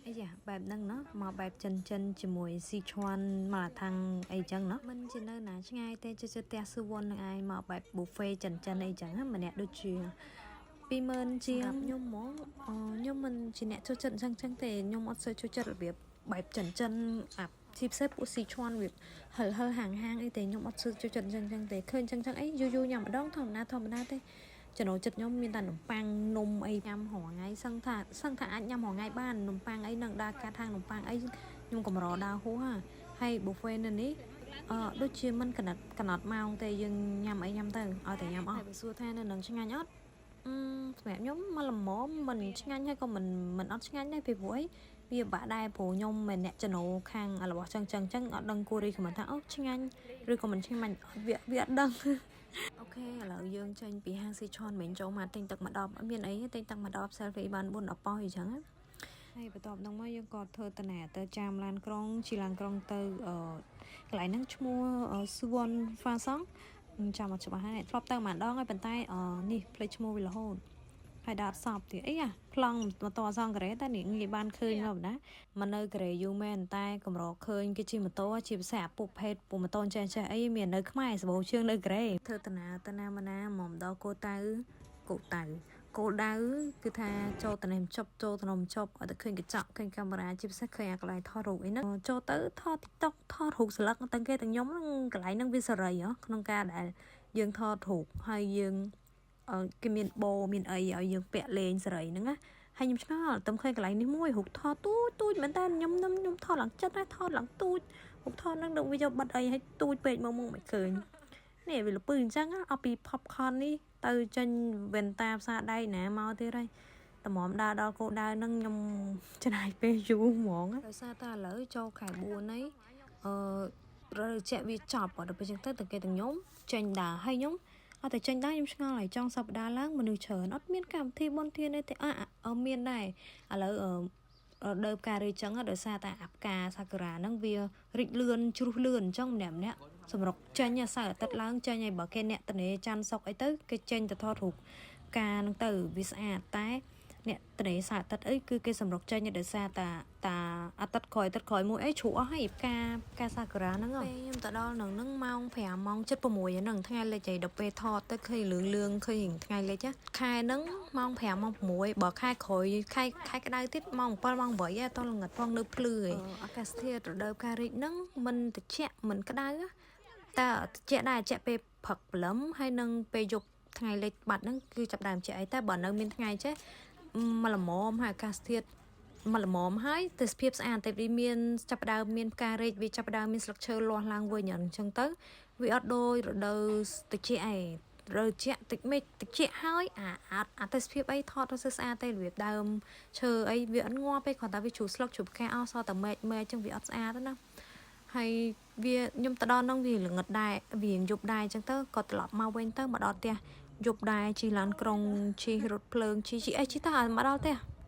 អីយ៉ាបែបហ្នឹងណោះមកបែបចិនចិនជាមួយស៊ីឈួនមកថាំងអីចឹងណោះមិនជានៅណាឆ្ងាយទេជិតផ្ទះស៊ូវុននឹងឯងមកបែប buffet ចិនចិនអីចឹងណាម្នាក់ដូចជា20000ជាងខ្ញុំហ្មងខ្ញុំមិនជាអ្នកចូលចិត្តអញ្ចឹងចឹងទេខ្ញុំអត់សូវចូលចិត្តរបៀបបែបចិនចិនអាជាពិសេសពួកស៊ីឈួនវាហិលហិលហាងហាងអីទេខ្ញុំអត់សូវចូលចិត្តអញ្ចឹងចឹងទេឃើញចឹងចឹងអីយូរយូរញ៉ាំម្ដងធម្មតាធម្មតាទេចំណូលចិត្តខ្ញុំមានតែនំប៉័ងនំអីញ៉ាំរាល់ថ្ងៃសឹងថាសឹងថាអាចញ៉ាំរាល់ថ្ងៃបាននំប៉័ងអីនឹងដើរកាត់ហាងនំប៉័ងអីខ្ញុំកម្រដើរហួសហ่าហើយ buffet នៅនេះដូចជាមិនកណិតកណត់ម៉ោងទេយើងញ៉ាំអីញ៉ាំទៅឲ្យតែញ៉ាំអស់ហើយបើសួរថានៅនឹងឆ្ងាញ់អត់អឺសម្រាប់ខ្ញុំមកល្មមមិនឆ្ងាញ់ហើយក៏មិនមិនអត់ឆ្ងាញ់ដែរពីព្រោះអីវាបាក់ដែរព្រោះខ្ញុំមិនអ្នកចំណូលខាងរបស់ចឹងចឹងចឹងអត់ដឹងគួរ recommend ថាអូឆ្ងាញ់ឬក៏មិនឆ្ងាញ់វាវាអត់ដឹង OK ឥឡូវយើងចេញពីហាងស៊ីឆនមិញចូលមកទិញទឹកម្ដបអត់មានអីទេទិញទឹកម្ដប selfie បាន4 10ប៉ោះអីចឹងណាហើយបន្ទាប់ហ្នឹងមកយើងក៏ធ្វើតណែទៅចាំឡានក្រុងជិះឡានក្រុងទៅអឺកន្លែងហ្នឹងឈ្មោះសួនហ្វាសង់ចាំអត់ច្បាស់ហើយធ្លាប់ទៅម្ដងហើយប៉ុន្តែនេះភ្លេចឈ្មោះវារហូតហើយដល់អត់សពទៀតអីយ៉ាប្លង់ម៉ូតូអសង់ការ៉េតែនេះងាយបានឃើញមកណាមកនៅការ៉េយូរមែនតែកម្រឃើញគេជិះម៉ូតូជាពិសេសអាពុភេទពុម៉ូតូចេះចេះអីមាននៅខ្មែរសបោជាងនៅការ៉េធ្វើតាណាតាណាមកណាមកដល់គោតៅគោតៅគោលដៅគឺថាចូលទៅនេះចប់ចូលទៅនោះចប់ឲ្យតែឃើញកញ្ចក់ឃើញកាមេរ៉ាជាពិសេសឃើញអាកន្លែងថតរូបអីហ្នឹងចូលទៅថត TikTok ថតរូបស្លឹកទាំងគេទាំងខ្ញុំហ្នឹងកន្លែងហ្នឹងវាសេរីហ៎ក្នុងការដែលយើងថតរូបហើយយើងគេមានបោមានអីឲ្យយើងពាក់លេងសេរីហ្នឹងណាហើយខ្ញុំឆ្ងល់តែឃើញកន្លែងនេះមួយរូបថតទូចទូចមែនតើខ្ញុំខ្ញុំខ្ញុំថតឡើងចិត្តហើយថតឡើងទូចរូបថតហ្នឹងដូចវាយកបិទអីឲ្យទូចពេកមកមកមិនឃើញនេះវាលពើអញ្ចឹងអស់ពី popcorn នេះទៅចេញវ៉ែនតាផ្សារដែកណាមកទៀតហើយតម្រាំដើរដល់គោលដៅហ្នឹងខ្ញុំចំណាយពេលយូរហ្មងដោយសារតែឥឡូវចូលខែ4ហើយអឺរជាក់វាចប់ដល់ពេលអញ្ចឹងទៅតែគេទាំងខ្ញុំចេញដើរហើយខ្ញុំអត់តែចេញដើរខ្ញុំឆ្ងល់ហើយចង់សប្តាហ៍ឡើងមនុស្សច្រើនអត់មានកម្មវិធីបុណ្យទានអីទេអមានដែរឥឡូវអឺដើផ្ការីចឹងដោយសារតែអាផ្កាសាគូរ៉ាហ្នឹងវារីកលឿនជ្រុះលឿនអញ្ចឹងម្នាក់ម្នាក់សម្រុកចេញសៅរ៍អាទិត្យឡើងចេញហើយបើគេអ្នកតនេច័ន្ទសុកអីទៅគេចេញទៅថតរូបផ្កាហ្នឹងទៅវាស្អាតតែអ្នកតនេសៅរ៍អាទិត្យអីគឺគេសម្រុកចេញដោយសារតាតាអាទិត្យក្រោយអាទិត្យក្រោយមួយអីជ្រុះអស់ហើយផ្កាផ្កាសាគូរ៉ាហ្នឹងពេលខ្ញុំទៅដល់នឹងហ្នឹងម៉ោង5ម៉ោង7:06ហ្នឹងថ្ងៃលិចអីដល់ពេលថតទៅឃើញលឿងលឿងឃើញថ្ងៃលិចខែហ្នឹងម៉ោង5ម៉ោង6បើខែក្រោយខែខែក្តៅទៀតម៉ោង7ម៉ោង8អត់តល្ងិតផងនៅភ្លឺឯងអាកាសធាតុរដូវផ្ការីកហ្នឹងមិនត្រជាក់មិនក្តៅតែត្រជាក់ដែរត្រជាក់ពេលព្រឹកព្រលឹមហើយនឹងពេលយប់ថ្ងៃលិចបាត់ហ្នឹងគឺចាប់ដើមជាអីតែបើនៅមានថ្ងៃចេះមកល្មមហើយអាកាសធាតុមកល្មមហើយទេសភាពស្អាតតែវាមានចាប់ដើមមានផ្ការីកវាចាប់ដើមមានស្លឹកឈើលាស់ឡើងវិញអញ្ចឹងទៅវាអត់ដូចរដូវត្រជាក់ឯងរដូវជាក់តិចមេឃតិចហើយអាអត់អាទេសភាពអីថតទៅស្អាតទេរបៀបដើមឈើអីវាអត់ងាប់ទេគ្រាន់តែវាជ្រុះស្លឹកជ្រុះផ្កាអស់សល់តែមែកមែកអញ្ចឹងវាអត់ស្អាតទេណាហើយវាខ្ញុំទៅដល់ហ្នឹងវាល្ងិតដែរវាយប់ដែរអញ្ចឹងទៅក៏ត្រឡប់មកវិញទៅមកដល់ផ្ទះយប់ដែរជិះឡានក្រុងជិះរថភ្លើងជិះជិះអីជិះទៅមកដល់ផ្ទះ។